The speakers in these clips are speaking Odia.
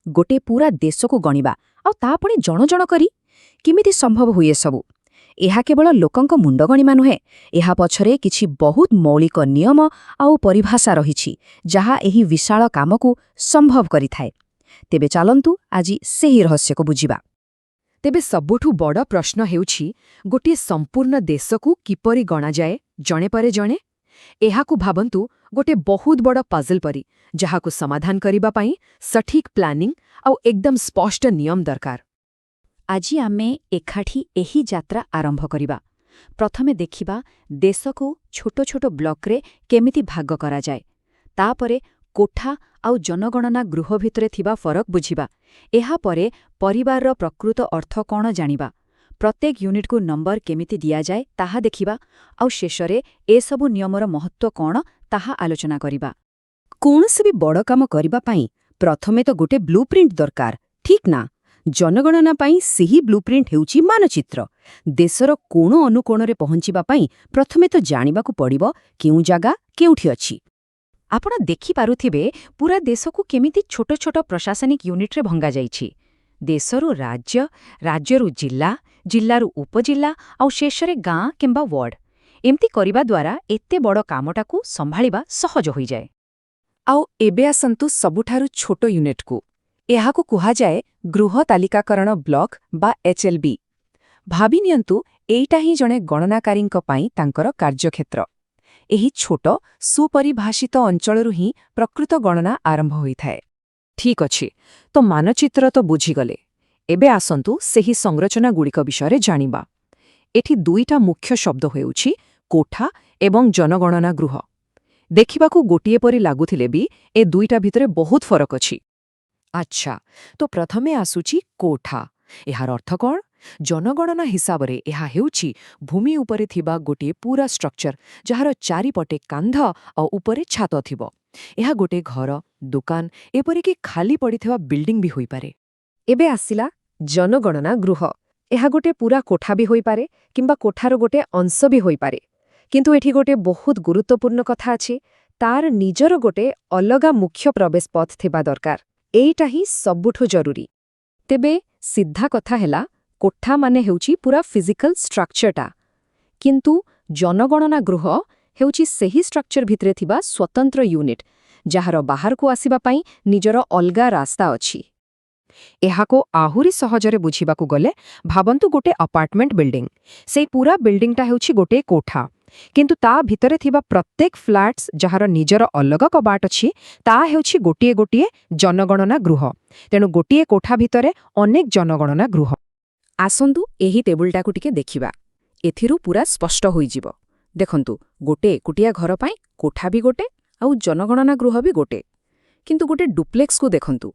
ଗୋଟେ ପୁରା ଦେଶକୁ ଗଣିବା, ଆଉ ତା ପୁଣି ଜଣ ଜଣ କରି, କେମିତି ସମ୍ଭବ ହୁଏ ସବୁ? ଏହା କେବଳ ଲୋକଙ୍କ ମୁଣ୍ଡ ଗଣିବା ନୁହେଁ। ଏହା ପଛରେ କିଛି ବହୁତ ମୌଳିକ ନିୟମ ଆଉ ପରିଭାଷା ରହିଛି, ଯାହା ଏହି ବିଶାଳ କାମକୁ ସମ୍ଭବ କରିଥାଏ। ତେବେ ଚାଲନ୍ତୁ, ଆଜି ସେହି ରହସ୍ୟକୁ ବୁଝିବା। ତେବେ ସବୁଠୁ ବଡ଼ ପ୍ରଶ୍ନ ହେଉଛି, ଗୋଟିଏ ସମ୍ପୂର୍ଣ୍ଣ ଦେଶକୁ କିପରି ଗଣାଯାଏ ଜଣେ ପରେ ଜଣେ? ଏହାକୁ ଭାବନ୍ତୁ ଗୋଟେ ବହୁତ ବଡ଼ ପଜଲ୍ ପରି, ଯାହାକୁ ସମାଧାନ କରିବା ପାଇଁ ସଠିକ୍ ପ୍ଲାନିଂ ଆଉ ଏକଦମ ସ୍ପଷ୍ଟ ନିୟମ ଦରକାର। ଆଜି ଆମେ ଏକାଠି ଏହି ଯାତ୍ରା ଆରମ୍ଭ କରିବା। ପ୍ରଥମେ ଦେଖିବା ଦେଶକୁ ଛୋଟ ଛୋଟ ବ୍ଲକରେ କେମିତି ଭାଗ କରାଯାଏ। ତାପରେ କୋଠା ଆଉ ଜନଗଣନା ଗୃହ ଭିତରେ ଥିବା ଫରକ ବୁଝିବା। ଏହାପରେ ପରିବାରର ପ୍ରକୃତ ଅର୍ଥ କ'ଣ ଜାଣିବା। ପ୍ରତ୍ୟେକ ୟୁନିଟ୍କୁ ନମ୍ବର କେମିତି ଦିଆଯାଏ ତାହା ଦେଖିବା। ଆଉ ଶେଷରେ ଏସବୁ ନିୟମର ମହତ୍ତ୍ୱ କ'ଣ ତାହା ଆଲୋଚନା କରିବା। କୌଣସି ବି ବଡ଼ କାମ କରିବା ପାଇଁ ପ୍ରଥମେ ତ ଗୋଟେ ବ୍ଲୁପ୍ରିଣ୍ଟ ଦରକାର, ଠିକ୍ ନା? ଜନଗଣନା ପାଇଁ ସେହି ବ୍ଲୁପ୍ରିଣ୍ଟ ହେଉଛି ମାନଚିତ୍ର। ଦେଶର କୋଣ ଅନୁକୋଣରେ ପହଞ୍ଚିବା ପାଇଁ ପ୍ରଥମେ ତ ଜାଣିବାକୁ ପଡ଼ିବ କେଉଁ ଜାଗା କେଉଁଠି ଅଛି। ଆପଣ ଦେଖିପାରୁଥିବେ ପୁରା ଦେଶକୁ କେମିତି ଛୋଟ ଛୋଟ ପ୍ରଶାସନିକ ୟୁନିଟ୍ରେ ଭଙ୍ଗାଯାଇଛି। ଦେଶରୁ ରାଜ୍ୟ, ରାଜ୍ୟରୁ ଜିଲ୍ଲା, ଜିଲ୍ଲାରୁ ଉପଜିଲ୍ଲା ଆଉ ଶେଷରେ ଗାଁ କିମ୍ବା ୱାର୍ଡ। ଏମିତି କରିବା ଦ୍ୱାରା ଏତେ ବଡ଼ କାମଟାକୁ ସମ୍ଭାଳିବା ସହଜ ହୋଇଯାଏ। ଆଉ ଏବେ ଆସନ୍ତୁ ସବୁଠାରୁ ଛୋଟ ୟୁନିଟ୍କୁ। ଏହାକୁ କୁହାଯାଏ ଗୃହ ତାଲିକାକରଣ ବ୍ଲକ ବା ଏଚ୍ଏଲ୍ବି। ଭାବି ନିଅନ୍ତୁ, ଏଇଟା ହିଁ ଜଣେ ଗଣନାକାରୀଙ୍କ ପାଇଁ ତାଙ୍କର କାର୍ଯ୍ୟକ୍ଷେତ୍ର। ଏହି ଛୋଟ ସୁପରିଭାଷିତ ଅଞ୍ଚଳରୁ ହିଁ ପ୍ରକୃତ ଗଣନା ଆରମ୍ଭ ହୋଇଥାଏ। ଠିକ୍ ଅଛି, ତ ମାନଚିତ୍ର ତ ବୁଝିଗଲେ। ଏବେ ଆସନ୍ତୁ ସେହି ସଂରଚନାଗୁଡ଼ିକ ବିଷୟରେ ଜାଣିବା। ଏଠି ଦୁଇଟା ମୁଖ୍ୟ ଶବ୍ଦ ହେଉଛି କୋଠା ଏବଂ ଜନଗଣନା ଗୃହ। ଦେଖିବାକୁ ଗୋଟିଏ ପରି ଲାଗୁଥିଲେ ବି ଏ ଦୁଇଟା ଭିତରେ ବହୁତ ଫରକ ଅଛି। ଆଚ୍ଛା, ତ ପ୍ରଥମେ ଆସୁଛି କୋଠା। ଏହାର ଅର୍ଥ କ'ଣ? ଜନଗଣନା ହିସାବରେ ଏହା ହେଉଛି ଭୂମି ଉପରେ ଥିବା ଗୋଟିଏ ପୁରା ଷ୍ଟ୍ରକ୍ଚର, ଯାହାର ଚାରିପଟେ କାନ୍ଧ ଆଉ ଉପରେ ଛାତ ଥିବ। ଏହା ଗୋଟେ ଘର, ଦୋକାନ, ଏପରିକି ଖାଲି ପଡ଼ିଥିବା ବିଲ୍ଡିଂ ବି ହୋଇପାରେ। ଏବେ ଆସିଲା ଜନଗଣନା ଗୃହ। ଏହା ଗୋଟେ ପୁରା କୋଠା ବି ହୋଇପାରେ କିମ୍ବା କୋଠାର ଗୋଟେ ଅଂଶ ବି ହୋଇପାରେ। କିନ୍ତୁ ଏଠି ଗୋଟେ ବହୁତ ଗୁରୁତ୍ୱପୂର୍ଣ୍ଣ କଥା ଅଛି। ତାର ନିଜର ଗୋଟେ ଅଲଗା ମୁଖ୍ୟ ପ୍ରବେଶ ପଥ ଥିବା ଦରକାର। ଏଇଟା ହିଁ ସବୁଠୁ ଜରୁରୀ। ତେବେ ସିଧା କଥା ହେଲା, କୋଠା ମାନେ ହେଉଛି ପୁରା ଫିଜିକାଲ ଷ୍ଟ୍ରକ୍ଚରଟା, କିନ୍ତୁ ଜନଗଣନା ଗୃହ ହେଉଛି ସେହି ଷ୍ଟ୍ରକ୍ଚର ଭିତରେ ଥିବା ସ୍ୱତନ୍ତ୍ର ୟୁନିଟ୍, ଯାହାର ବାହାରକୁ ଆସିବା ପାଇଁ ନିଜର ଅଲଗା ରାସ୍ତା ଅଛି। ଏହାକୁ ଆହୁରି ସହଜରେ ବୁଝିବାକୁ ଗଲେ ଭାବନ୍ତୁ ଗୋଟେ ଆପାର୍ଟମେଣ୍ଟ ବିଲ୍ଡିଂ। ସେଇ ପୁରା ବିଲ୍ଡିଂଟା ହେଉଛି ଗୋଟିଏ କୋଠା, କିନ୍ତୁ ତା ଭିତରେ ଥିବା ପ୍ରତ୍ୟେକ ଫ୍ଲାଟ୍ସ, ଯାହାର ନିଜର ଅଲଗା କବାଟ ଅଛି, ତା ହେଉଛି ଗୋଟିଏ ଗୋଟିଏ ଜନଗଣନା ଗୃହ। ତେଣୁ ଗୋଟିଏ କୋଠା ଭିତରେ ଅନେକ ଜନଗଣନା ଗୃହ। ଆସନ୍ତୁ ଏହି ଟେବୁଲଟାକୁ ଟିକେ ଦେଖିବା। ଏଥିରୁ ପୁରା ସ୍ପଷ୍ଟ ହୋଇଯିବ। ଦେଖନ୍ତୁ, ଗୋଟେ ଏକୁଟିଆ ଘର ପାଇଁ କୋଠା ବି ଗୋଟେ ଆଉ ଜନଗଣନା ଗୃହ ବି ଗୋଟେ। କିନ୍ତୁ ଗୋଟେ ଡୁପ୍ଲେକ୍ସକୁ ଦେଖନ୍ତୁ।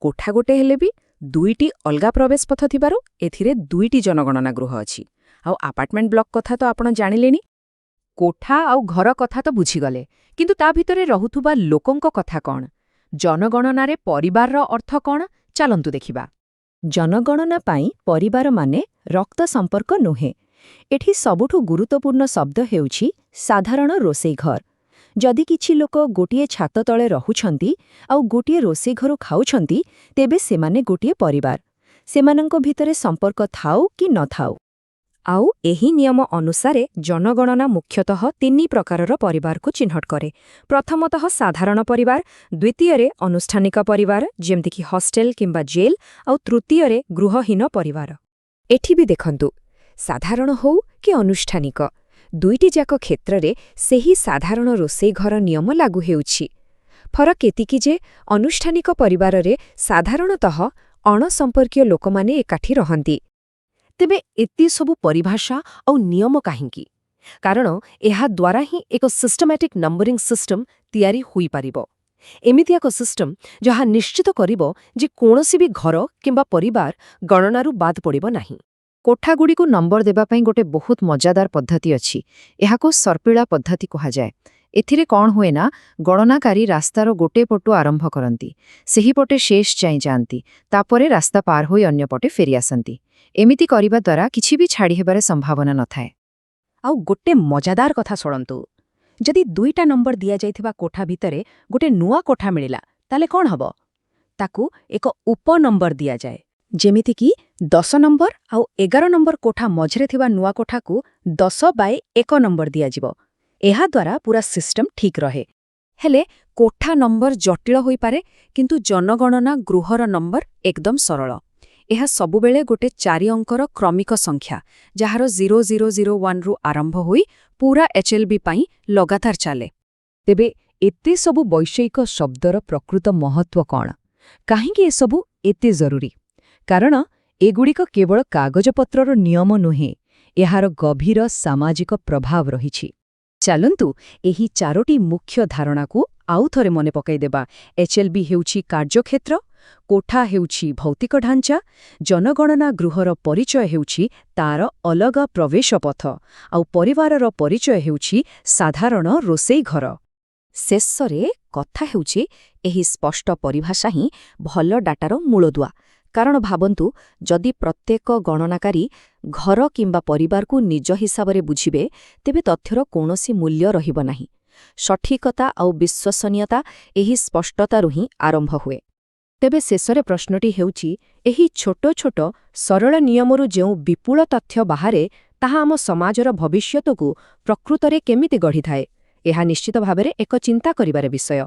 କୋଠା ଗୋଟେ ହେଲେ ବି ଦୁଇଟି ଅଲଗା ପ୍ରବେଶ ପଥ ଥିବାରୁ ଏଥିରେ ଦୁଇଟି ଜନଗଣନା ଗୃହ ଅଛି। ଆଉ ଆପାର୍ଟମେଣ୍ଟ ବ୍ଲକ କଥା ତ ଆପଣ ଜାଣିଲେଣି। କୋଠା ଆଉ ଘର କଥା ତ ବୁଝିଗଲେ, କିନ୍ତୁ ତା ଭିତରେ ରହୁଥିବା ଲୋକଙ୍କ କଥା କ'ଣ? ଜନଗଣନାରେ ପରିବାରର ଅର୍ଥ କ'ଣ? ଚାଲନ୍ତୁ ଦେଖିବା। ଜନଗଣନା ପାଇଁ ପରିବାର ମାନେ ରକ୍ତ ସମ୍ପର୍କ ନୁହେଁ। ଏଠି ସବୁଠୁ ଗୁରୁତ୍ୱପୂର୍ଣ୍ଣ ଶବ୍ଦ ହେଉଛି ସାଧାରଣ ରୋଷେଇ ଘର। ଯଦି କିଛି ଲୋକ ଗୋଟିଏ ଛାତ ତଳେ ରହୁଛନ୍ତି ଆଉ ଗୋଟିଏ ରୋଷେଇ ଘରୁ ଖାଉଛନ୍ତି, ତେବେ ସେମାନେ ଗୋଟିଏ ପରିବାର, ସେମାନଙ୍କ ଭିତରେ ସମ୍ପର୍କ ଥାଉ କି ନଥାଉ। ଆଉ ଏହି ନିୟମ ଅନୁସାରେ ଜନଗଣନା ମୁଖ୍ୟତଃ ତିନି ପ୍ରକାରର ପରିବାରକୁ ଚିହ୍ନଟ କରେ। ପ୍ରଥମତଃ ସାଧାରଣ ପରିବାର, ଦ୍ୱିତୀୟରେ ଅନୁଷ୍ଠାନିକ ପରିବାର, ଯେମିତିକି ହଷ୍ଟେଲ କିମ୍ବା ଜେଲ୍, ଆଉ ତୃତୀୟରେ ଗୃହହୀନ ପରିବାର। ଏଠି ବି ଦେଖନ୍ତୁ, ସାଧାରଣ ହଉ କି ଅନୁଷ୍ଠାନିକ, ଦୁଇଟି ଯାକ କ୍ଷେତ୍ରରେ ସେହି ସାଧାରଣ ରୋଷେଇ ଘର ନିୟମ ଲାଗୁ ହେଉଛି। ଫରକ ଏତିକି ଯେ ଅନୁଷ୍ଠାନିକ ପରିବାରରେ ସାଧାରଣତଃ ଅଣସମ୍ପର୍କୀୟ ଲୋକମାନେ ଏକାଠି ରହନ୍ତି। ତେବେ ଏତେ ସବୁ ପରିଭାଷା ଆଉ ନିୟମ କାହିଁକି? କାରଣ ଏହା ଦ୍ୱାରା ହିଁ ଏକ ସିଷ୍ଟମାଟିକ୍ ନମ୍ବରିଂ ସିଷ୍ଟମ ତିଆରି ହୋଇପାରିବ। ଏମିତି ଏକ ସିଷ୍ଟମ ଯାହା ନିଶ୍ଚିତ କରିବ ଯେ କୌଣସି ବି ଘର କିମ୍ବା ପରିବାର ଗଣନାରୁ ବାଦ୍ ପଡ଼ିବ ନାହିଁ। କୋଠାଗୁଡ଼ିକୁ ନମ୍ବର ଦେବା ପାଇଁ ଗୋଟେ ବହୁତ ମଜାଦାର ପଦ୍ଧତି ଅଛି। ଏହାକୁ ସର୍ପିଳା ପଦ୍ଧତି କୁହାଯାଏ। ଏଥିରେ କ'ଣ ହୁଏ ନା, ଗଣନାକାରୀ ରାସ୍ତାର ଗୋଟେ ପଟୁ ଆରମ୍ଭ କରନ୍ତି, ସେହିପଟେ ଶେଷ ଯାଏଁ ଯାଆନ୍ତି, ତାପରେ ରାସ୍ତା ପାର ହୋଇ ଅନ୍ୟ ପଟେ ଫେରିଆସନ୍ତି। ଏମିତି କରିବା ଦ୍ୱାରା କିଛି ବି ଛାଡ଼ି ହେବାର ସମ୍ଭାବନା ନଥାଏ। ଆଉ ଗୋଟେ ମଜାଦାର କଥା ଶୁଣନ୍ତୁ। ଯଦି ଦୁଇଟା ନମ୍ବର ଦିଆଯାଇଥିବା କୋଠା ଭିତରେ ଗୋଟେ ନୂଆ କୋଠା ମିଳିଲା, ତାହେଲେ କ'ଣ ହବ? ତାକୁ ଏକ ଉପନମ୍ବର ଦିଆଯାଏ। ଯେମିତିକି 10 ନମ୍ବର ଆଉ 11 ନମ୍ବର କୋଠା ମଝିରେ ଥିବା ନୂଆ କୋଠାକୁ 10/1 ନମ୍ବର ଦିଆଯିବ। ଏହାଦ୍ୱାରା ପୁରା ସିଷ୍ଟମ ଠିକ୍ ରହେ। ହେଲେ କୋଠା ନମ୍ବର ଜଟିଳ ହୋଇପାରେ, କିନ୍ତୁ ଜନଗଣନା ଗୃହର ନମ୍ବର ଏକଦମ ସରଳ। ଏହା ସବୁବେଳେ ଗୋଟେ 4 ଅଙ୍କର କ୍ରମିକ ସଂଖ୍ୟା, ଯାହାର 0001ରୁ ଆରମ୍ଭ ହୋଇ ପୁରା ଏଚ୍ଏଲ୍ବି ପାଇଁ ଲଗାତାର ଚାଲେ। ତେବେ ଏତେ ସବୁ ବୈଷୟିକ ଶବ୍ଦର ପ୍ରକୃତ ମହତ୍ତ୍ୱ କ'ଣ? କାହିଁକି ଏସବୁ ଏତେ ଜରୁରୀ? କାରଣ ଏଗୁଡ଼ିକ କେବଳ କାଗଜପତ୍ରର ନିୟମ ନୁହେଁ, ଏହାର ଗଭୀର ସାମାଜିକ ପ୍ରଭାବ ରହିଛି। ଚାଲନ୍ତୁ, ଏହି ଚାରୋଟି ମୁଖ୍ୟ ଧାରଣାକୁ ଆଉ ଥରେ ମନେ ପକାଇଦେବା। ଏଚ୍ଏଲ୍ବି ହେଉଛି କାର୍ଯ୍ୟକ୍ଷେତ୍ର, କୋଠା ହେଉଛି ଭୌତିକ ଢାଞ୍ଚା, ଜନଗଣନା ଗୃହର ପରିଚୟ ହେଉଛି ତାର ଅଲଗା ପ୍ରବେଶ ପଥ, ଆଉ ପରିବାରର ପରିଚୟ ହେଉଛି ସାଧାରଣ ରୋଷେଇ ଘର। ଶେଷରେ କଥା ହେଉଛି, ଏହି ସ୍ପଷ୍ଟ ପରିଭାଷା ହିଁ ଭଲ ଡାଟାର ମୂଳଦୁଆ। କାରଣ ଭାବନ୍ତୁ, ଯଦି ପ୍ରତ୍ୟେକ ଗଣନାକାରୀ ଘର କିମ୍ବା ପରିବାରକୁ ନିଜ ହିସାବରେ ବୁଝିବେ, ତେବେ ତଥ୍ୟର କୌଣସି ମୂଲ୍ୟ ରହିବ ନାହିଁ। ସଠିକତା ଆଉ ବିଶ୍ୱସନୀୟତା ଏହି ସ୍ପଷ୍ଟତାରୁ ହିଁ ଆରମ୍ଭ ହୁଏ। ତେବେ ଶେଷରେ ପ୍ରଶ୍ନଟି ହେଉଛି, ଏହି ଛୋଟ ଛୋଟ ସରଳ ନିୟମରୁ ଯେଉଁ ବିପୁଳ ତଥ୍ୟ ବାହାରେ, ତାହା ଆମ ସମାଜର ଭବିଷ୍ୟତକୁ ପ୍ରକୃତରେ କେମିତି ଗଢ଼ିଥାଏ? ଏହା ନିଶ୍ଚିତ ଭାବରେ ଏକ ଚିନ୍ତା କରିବାର ବିଷୟ।